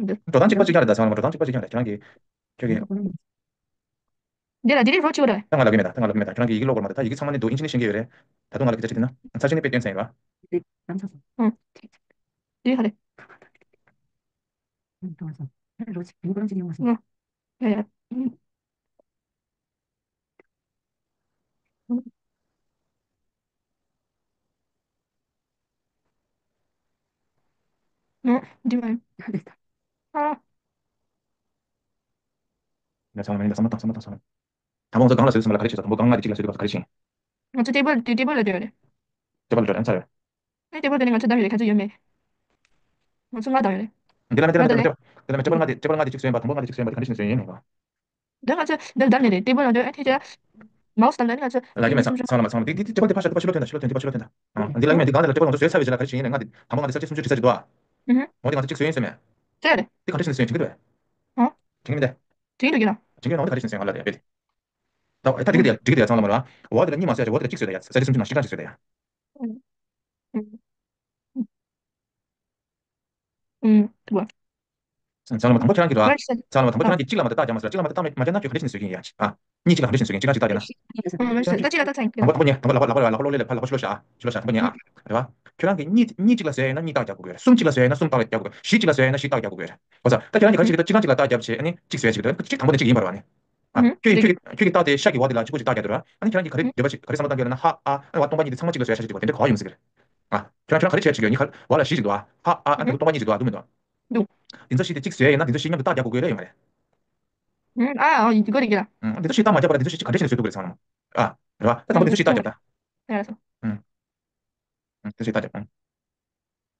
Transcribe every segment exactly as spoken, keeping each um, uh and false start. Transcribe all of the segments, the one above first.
འགྲོ་སྟངས་གཅིག་པ་གཅིག་རྐྱང་རེད། ད་ཚང་མ་འགྲོ་སྟངས་གཅིག་པ་གཅིག་རྐྱང་རེད། ཁྱོད་ཀྱིས་ཁྱོད་ཀྱིས། འདི་ལ་འདི་རིགས་རོ་གཅིག་པ་རེད། ད་ང་ལབ་ཀྱི་མེད། ད་ད་ང་ལབ་ཀྱི་མེད། ད་ཁྱོད་རང་གིས་ཡི་གེ་ཀློག་དགོས་མ་རེད། ད་ཡི་གེ་ཚང་མ་ནི་འདུག་ཨིན་ཇི་ནས་ཤེས་ཀྱི་ཡོད་རེད། ད་དུང་ང་ལབ་ཀྱི་ཚར་གཅིག་དེ་ན་ཚར་གཅིག་ནས་དཔེ་སྟོན་ཚར་ཡིན་པ། ཨང་། འདི་ག་རེད། ཨང་། ཡ་ཡ། ཨང་། འདི་མ་ཡིན། ཨ། ཡ་ཚང་མ་མིན་ད་བསམ་བློ་བཏང་། བསམ་བློ་བཏང་། བསམ་བློ། དང་པོ་ང་ཚོ་སྒང་ལ་བཟོས་ཟིན་པ་ལ་ག་རེ་བྱེད་ས། དང་པོ་སྒང་ང་དེ་གཅིག་ལ་བཟོས་དུས་ག་རེ་བྱེད། ང་ཚོ་ཊེ་བལ་དེ་ཊེ་བལ་ལ་སྡོད་རེད། ཊེ་བལ་ལ་སྡོད་རེད། ཨང་། ཚར་རེད། ཨེ་ཊེ་བལ་དེ་ནི་ང་ཚོ་བདམས་ཡོད་རེད། ཁ་ཚོད་ཡོད་མེད། ང་ཚོ་ལྔ་བདམས་ཡོད་རེད། འདི་ལ་མེད། དེ་ལ་མེད། དེ་ལ་མེད། ཊེ་བལ་ལྔ་དེ་ཊེ་བལ་ལྔ་དེ་གཅིག་བཟོས་ཡིན་པ། དང་པོ་ལྔ་དེ་གཅིག་བཟོས་ཡིན་པ་དེ་ག་འདྲ་ཞིག་ནས་བཟོས་ཡིན་ནས་པ། ད་ང་ཚོ་འདིར་བདམས་ནས་རེད། ཊེ་བལ་ལ་སྡོད། ཨེ་ཊེ་བལ་མའུ་སི་བདམས་ནས་ང་ཚོ་ལ་གི་མེད། ཚང་ཚང་ལ་མ་ཚང་མ་འདི་འདི་འདི་ཊེ་བལ་དེ་ཕར་ཤ་ཏུ་ཕར་ཕྱི་ལོགས་ཐོན་ད། ཕྱི་ལོགས་ཐོན། འདི་ཕར་ཕྱི་ལོགས་ཐོན་ད། ཨང་། འདི་ལ་གི་མེད། འདི་སྒང་དེ་ལ་ཊེ་བལ་ང་ཚོ་བཟོས་ཚར་བའི་རྗེས་ལ་ག་རེ་བྱེད་ཡིན་ནས། ང་འདི་དང་པོ་ང་འདི་ཚར་གཅིག་གསུམ་བཅུ་བཞི་ཙམ་ཞིག་འདུག་ཨ། ཨུ་ཧུང་། འོ་དེ་ང་ཚོ་གཅིག་བཟོས་ཡིན་ཟེར་མེད། ཅི་རེད། འདི་ག་འདྲ་ཞིག་ནས་བཟོས་ཡིན། དྲན་གྱི་འདུག་གས། ཧང་། དྲན་གྱི་མིན་ཏེ། དྲན་གྱི་འདུག་གས་ན། དྲན་གྱི་ཡོད་ན། འོ་དེ་ག་འདྲ་ཞིག་ནས་བཟོས་ཡིན། ང་ལ་ཡ་དཔེ་དེ། ད་ད་དེ་ག་དེ་ཡ་དྲན་གྱི་འདུག་གས། ཚང་མ་མ་རེད་བ། འོ་དེ་ལ་གཉིས་མ་བཟོས་ཡ་བྱས། འོ་དེ་ལ་གཅིག་བཟོས་ད་ཡ། ཚར་གཅིག་གསུམ་བཅུ་ནང་གཅིག་གྲངས་ཤིག་བཟོས་ད་ཡ། ཨུ་ཧུང་། ཨུ་ཧུང་། ཐུབ་པ། ཚང་མ་དང་པོ་ཁྱེད་རང་གི་ར། ཚང་མ་དང་པོ་ཁྱེད་རང་གིས་གཅིག་ལ་མ་ལྟ་རྒྱག་མ་ཟེར། གཅིག་ལ་མ་ལྟ་རྟགས་མ་རྒྱག་ན་ཁྱོད་ག་འདྲ་ཞིག་ནས་བཟོས་ཀྱི་ཡིན་ཡ། ཨ། གཉིས་གཅིག་ལ་ག་འདྲ་ཞིག་ནས་བཟོས་ཀྱི་ཡིན་ཡ། ཨ། ད་གཅིག་ལ་ལྟ་ཚར་ཡིན། དང་པོ་དང་པོ་ཉན། དང་པོ་ལག་པ་ལག་པ་ལག་པ་ལག་པ་གློག་ཀླད་ལ་ཕར་ལག་པ་ཕྱི་ལོགས་བཞག་ཨ། ཕྱི་ལོགས་བཞག་དང་པོ་ཉན་ཨ། རེད་བ། ཁྱོད་རང་གིས་གཉིས་གཉིས་གཅིག་ལ་བཟོས་ཡིན་ན་གཉིས་རྟགས་རྒྱག་དགོས་ཀྱི་རེད། གསུམ་གཅིག་ལ་བཟོས་ཡིན་ན་གསུམ་རྟགས་རྒྱག་དགོས་ཀྱི་རེད། བཞི་གཅིག་ལ་བཟོས་ཡིན་ན་བཞི་རྟགས་རྒྱག་དགོས་ཀྱི་རེད། གོ་ཚར། ད་ཁྱོད་རང་གིས་ག་རེ་བྱེད་ཀྱི་འདུག་གཅིག་གང་གཅིག་ལ་རྟགས་རྒྱབ་བྱས་ཨ་ནི་གཅིག་བཟོས་བྱེད་ཀྱི་འདུག་གཅིག་དང་པོ་ནས་གཅིག་ཡིན་པ་རེད་བ་ནི། ཨ། ཁྱོད་ཁྱོད་ཁྱོད་ཀྱི་རྟགས་དེ་ཤ་གི་བ་དེ་ལ་གཅིག་པོ་གཅིག་རྟགས་རྒྱག་འདུག་ར། ཨ་ནི་ཁྱོད་རང་གིས་ག་རེ་འདོད་པ་ཞིག་ག་རེ་བསམ་བློ་བཏང་གི་ཡོད་ན་ཧ་ཨ་ཨ་བ་སྟོང་པ་གཉིས་དེ་ཚང་མ་གཅིག་ལ་བཟོས་ཤ་ཞིག་འདུག་བ། དེ་འདྲ་ག་བ་ཡོད་མི་སྲིད་གི་རེད། ཨ། ཁྱོད་རང་ཁྱོད་རང་ག་རེ་བྱས་བྱེད་ཀྱི་ཡོད། གཉིས་ཁར་བ་ལ་བཞི་ཞིག་འདུག་བ། ཧ་ཨ་ཨ་དེ་ཚོ་སྟོང་པ་གཉིས་ཞིག་འདུག་བ། འདུག་མི་འདུག་དེ་ཚོ་བཞི་དེ་གཅིག་བཟོས་ཡིན་ན་དེ་ཚོ་བཞི་མཉམ་དུ་རྟགས་རྒྱག་དགོས་ཀྱི་རེད། ཡོད་མ་རེད། ཨ་ཨ་ཡིན་གོ་རེད་གི་ལ། ཨ། དེ་ཚོ་བཞི་རྟགས་མ་རྒྱབ་པ་ལ་དེ་ཚོ་བཞི་ག་འདྲ་བྱས་ནས་བཟོས་འདུག་གི་རེད་ཚང་མ། ཨ། རེད་བ། ད་དང་པོ་དེ་ཚོ་བཞི་རྟགས་རྒྱབ་ད། ཡ་ལ་སོ། ཨ། ཨ། དེ་ཚོ་བཞི་རྟགས་རྒྱབ། ཨ།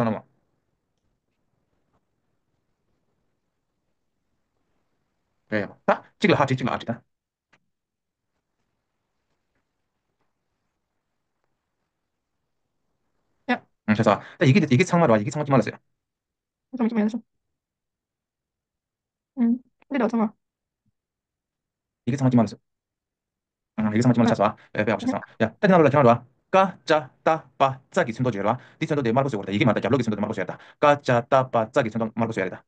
ཚང་ལ་མ། རེད་ཡ། ད་གཅིག་ལ་ཧ་བྲིས་གཅིག་ལ་ཨ་བྲིས་ད། ཡ། ཨང་། ཤེས་སོང་། ད་ཡི་གེ་འདི་ཡི་གེ་ཚང་མ་རེད་བ། ཡི་གེ་ཚང་མ་དཀྱིལ་མ་ལ་བཟོས། ཚང་མ་དཀྱིལ་མ་ལ་བཟོས། ཨང་། འདི་འདྲ་ཚང་མ། ཡི་གེ་ཚང་མ་དཀྱིལ་མ་ལ་བཟོས། ཨང་། ཡི་གེ་ཚང་མ་དཀྱིལ་མ་ལ་ཆགས་སོང་། ཨེ། དཔེ་ཡག་པོ་ཆགས་སོང་། ཡ། ད་འདི་ནང་ལོགས་ལ་ཁྱེད་རང་རེད་བ། ཀ་ཅ་ཏ་པ་ཙ་གི་ཚོན་མདོག་ཅིག་ཡོད་རེད་བ། འདི་ཚོན་མདོག་དེ་དམར་པོ་བཟོས་དགོས་རེད་ད། ཡི་གེ་མ་རེད་ད། རྒྱབ་ལོགས་ཀྱི་ཚོན་མདོག་དེ་དམར་པོ་བཟོས་རེད་ད། ཀ་ཅ་ཏ་པ་ཙ་གི་ཚོན་མདོག་དམར་པོ་བཟོས་རེད་ད།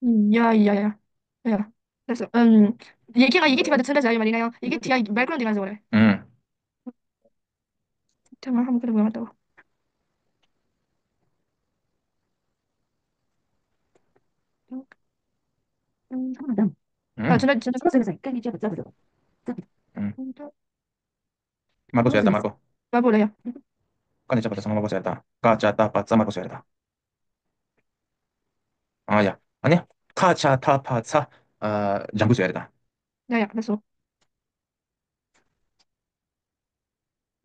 ཡ་ཡ་ཡ་ཡ། ཡ། ལགས་སོ། ཨམ། ཡི་གེ་ང་ཡི་གེ་བྲིས་པ་དེ་ཚོན་ཁྲ་བྱ་ཡོད་མ་རེད། ང་ཡང་ཡི་གེ་བྲིས་ཡ་བེག་གྷ་རོན་ཌི་དེ་གང་བཟོ་དགོས་རེད། ཨང་། དེ་ང་ཧ་མ་གོ་རེད་བ་ང་ལྟ་བུ། ཨང་། ཨ། ཚོན་ཁྲ་ཚོན་ཁྲ། ཨང་། དམར་པོ་བཟོས་ཡ་ད་དམར་པོ། དམར་པོ་ལ་ཡ། ཀ་ནས་ཆགས་པ་དེ་ཚང་མ་དམར་པོ་བཟོས་ཡ་ད། ཀ་ཅ་ཏ་པ་ཙ་དམར་པོ་བཟོས་ཡ་ད། ཨ་ཡ། ཨ་ནི། ཁ་ཆ་ཐ་ཕ་ཚ། ཨ། ལྗང་གུ་བཟོས་ཡ་རེད་ད། ཡ་ཡ། ལགས་སོ།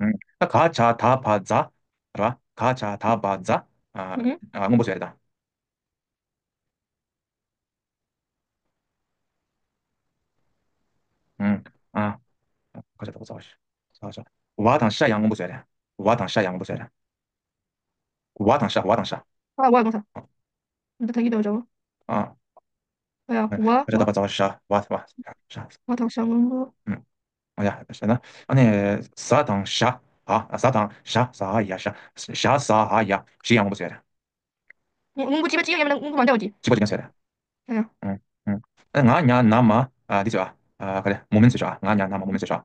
ཨང་། ད་ག་ཆ་ད་བ་ཛ། ར། ག་ཆ་ད་བ་ཛ། ཨ། ཨང་། ཨ། སྔོན་པོ་བཟོས་ཡ་རེད་ད། ཨང་། ཨ། ག་ཆ་ད་བ་ཛ། བ་ཛ། བ་དང་ཤ་ཡང་སྔོན་པོ་བཟོས་ཡ་རེད། བ་དང་ཤ་ཡང་སྔོན་པོ་བཟོས་ཡ་རེད། བ་དང་ཤ། བ་དང་ཤ། ཨ། བ་དང་ཤ། འདི་ད་གི་འདྲ་བོ་འདྲ་བོ། ཨ། ཨ་ཡ། བ། ར་ད་བ་ཛ་བ་ཤ། བ། བ། ཤ། བ་དང་ཤ་སྔོན་པོ། ཨུམ། ཨ་ཡ། ཤ་ན། ཨ་ནི། ཟ་དང་ཞ། ཨ། ཟ་དང་ཞ། ཟ་ཧ་ཡ་ཞ། ཞ་ཟ་ཧ་ཡ། བཞི་ཡང་སྔོན་པོ་བཟོས་རེད། སྔོན་པོ་གཅིག་པ་གཅིག་ཡང་ཡིན་པ་ན་སྔོན་པོ་མ་འདྲ་བ་གཅིག་གཅིག་པ་གཅིག་ཡང་བཟོས་རེད། ཨ་ཡ། ཨུམ། ཨུམ། ཨ། ང་ཉ་ན་མ། ཨ། འདི་བཟོས་ཨ། ཨ། ག་རེ། མོ་མེན་བཟོས་ཤག་ཨ། ང་ཉ་ན་མ་མོ་མེན་བཟོས་ཤག་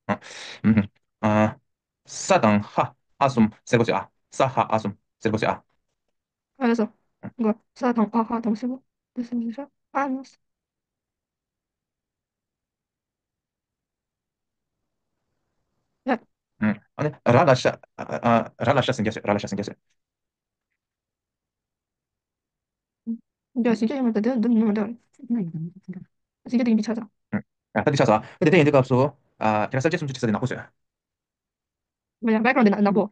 ཨ། ཨུམ། ཨ། ས་དང་ཧ། ཨ་གསུམ་སེར་པོ་བཟོས་ཨ། ས་ཧ་ཨ་གསུམ་སེར་པོ་བཟོས་ཨ། ཨ། ལགས་སོ། ཨུམ། ང་ས་དང་ཨ་ཧ་དང་སེར་པོ། འདི་སེར་པོ་བཟོས་ཤག་ཨ། ལགས་སོ། ཡ། ཨུམ། ཨ་ནི་ར་ལ་ཤ། ཨ། ཨ། ར་ལ་ཤ་ཟིན་རྒྱ་བཟོས། ར་ལ་ཤ་ཟིན་རྒྱ་བཟོས། འདི་ཟིན་རྒྱ་ཡོད་མ་རེད་ད། འདི་འདི་མི་མ་འདྲ་བ་རེད། ཟིན་རྒྱ་དེ་ཡིན་པའི་ཆ་ཚང་། ཨ། ད་འདི་ཆ་ཚང་། ད་དེ་ཡིན་དུས་སྐབས་སུ། ཨ། ཁྱེད་རང་གསལ་བྱེད་སུམ་ཅུ་བྲིས་ས་དེ་ནག་པོ་བཟོས། མ་ཡ། བེག་གྷ་རོན་ཌི་དེ་ནག་པོ།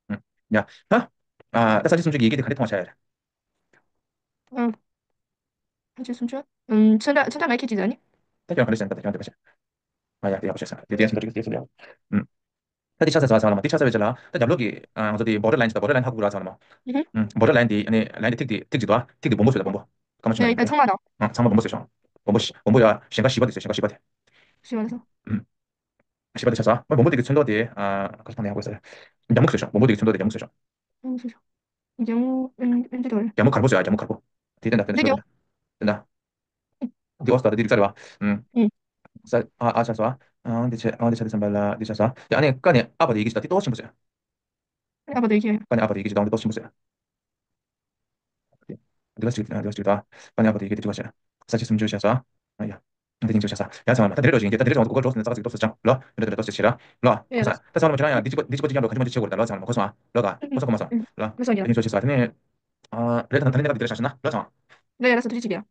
ཨུམ། ཡ། ད། ཨ། ད་གསལ་བྱེད་སུམ་ཅུ་གི་ཡི་གེ་དེ་ག་འདྲས་མཐོང་བ་བྱ་ཡ་རེད། ཨ། གསལ་བྱེད་སུམ་ཅུ། ཨུམ། ཚོན་ཁྲ་ཚོན་ཁྲ་ངས་ཁྱེད་ཀྱིས་ཟ་ནི། ད་ཁྱོད་ག་འདྲས་ཟེར་ན་ད་ཁྱོད་འདྲས་པ་བྱ། ཨ་ཡ། དེ་ཡག་པོ་བྱས་ཟ། དེ་དེ་སུམ་ཅུ་དེ་སུམ་ཅུ་ཡ། ཨུམ། ད་དེ་ཆ་ཚང་ཚང་ཚང་ལ་མ་དེ་ཆ་ཚང་བའི་ཆ་ལ་ད་རྒྱབ་ལོགས་ཀྱི། ཨ། ང་ཚོ་དེ་བོར་ཌར་ལའིན་ད་བོར་ཌར་ལའིན་ཧ་གོ་ར་ཚང་ལ་མ། ཨུམ། བོར་ཌར་ལའིན་དེ་ཨ་ནི་ལའིན་དེ་ཐིག་དེ་ཐིག་ཅིག་འདུག་ཨ། ཐིག་དེ་སྦོམ་པོ་བཟོས་ད་སྦོམ་པོ། སྐར་མ་ཆུང་ཡ། ཚང་མ་དང་། ཨ། ཚང་མ་སྦོམ་པོ་བཟོས་ཤོག་སྦོམ་པོ་ཞིག་སྦོམ་པོ་ཡ་གཞན་པ་བཞི་པ་དེ་བཟོས། གཞན་པ་བཞི་པ་དེ། བཞི་པ་ལ་སོ། ཨུམ། བཞི་པ་དེ་ཆ་ཚང་། སྦོམ་པོ་དེ་གི་ཚོན་མདོག་དེ། ཨ། ག་རེ་མཐོང་ན་ཡག་པོ་ཟེར། རྒྱ་སྨུག་བཟོས་ཤོག་སྦོམ་པོ་དེ་གི་ཚོན་མདོག་དེ་རྒྱ་སྨུག་བཟོས་ཤོག་སྦོམ་པོ་བཟོས་ཤོག་རྒྱ་སྨུག་ཨེམ་ཨེམ་ཅི་དོ་རེད། རྒྱ་སྨུག་དཀར་པོ་བཟོས་ཡ། རྒྱ་སྨུག་དཀར་པོ། དེ་དེ་འདྲ་དེ་འདྲ་དེ་དེ་འདྲ། འདི་འོ་སོ་ད་དེ་འདི་རྩ་རེད་བ། ཨུམ། ས། ཨ། ཨ་ཆགས་སོང་། ཨ། འདི་བྱས། ཨ། འདི་ཆགས་དུས་ཙམ་པ་ལ་འདི་ཆགས་སོང་། ཡ། ཨ་ནི་ཀ་ནས་ཨ་བར་དུ་ཡི་གེ་ཞིག་ད་འདི་ཏོག་ཆེན་པོ་བཟོས། ཨ་བར་དུ་ཡི་གེ་ཀ་ནས་ཨ་བར་དུ་ཡི་གེ་ཞིག་ད་འདི་ཏོག་ཆེན་པོ་བཟོས། འདི་ག་ཅིག་འདི་ག་ཅིག་ད། ཀ་ནས་ཨ་བར་དུ་ཡི་གེ་འདི་གཅིག་པ་བྱས། ས་བཅད་སུམ་ཅུ་བྱས་སོང་། ཨ་ཡ། འདི་ཉིན་ཅིག་བྱས་སོང་། ཡ། ཚང་མ་ད་དེ་རེད་འགྲོ་བཞིན་གྱི་ད་དེ་རེད་ཚང་མ་གོ་སྐབས་འགྲོ་ཟིན་ཙག་ཙིག་ཏོག་ཙམ་སྦྱང་ལོ། འདི་འདྲ་འདི་འདྲ་ཏོག་ཙམ་བྱེད་ར་ལོ། ཡ། ད་ཚང་མ་ཁྱེད་རང་ཡང་འདི་གཅིག་པ་འདི་གཅིག་པ་གཅིག་རྐྱང་འགྲོ་ག་འདྲ་མ་འདྲ་བྱེད་དགོས་རེད་ད་ལོ། ཚང་མ་གོ་སོང་ཨ་ལོ། ད་གོ་སོང་གོ་མ་སོང་ལོ། གོ་སོང་ཡ། དེ་ཉིན་ཅིག་བྱས་སོང་། དེ་ནས། ཨ། རེད་ད་ད་ནི་ད་ག་དེ་འདྲ་བྱ་ཤི་ན་ལོ་ཚང་མ། ལོ་ཡ། ལ་སོ་ཐུགས་རྗེ་ཆེ་གི་ཡ།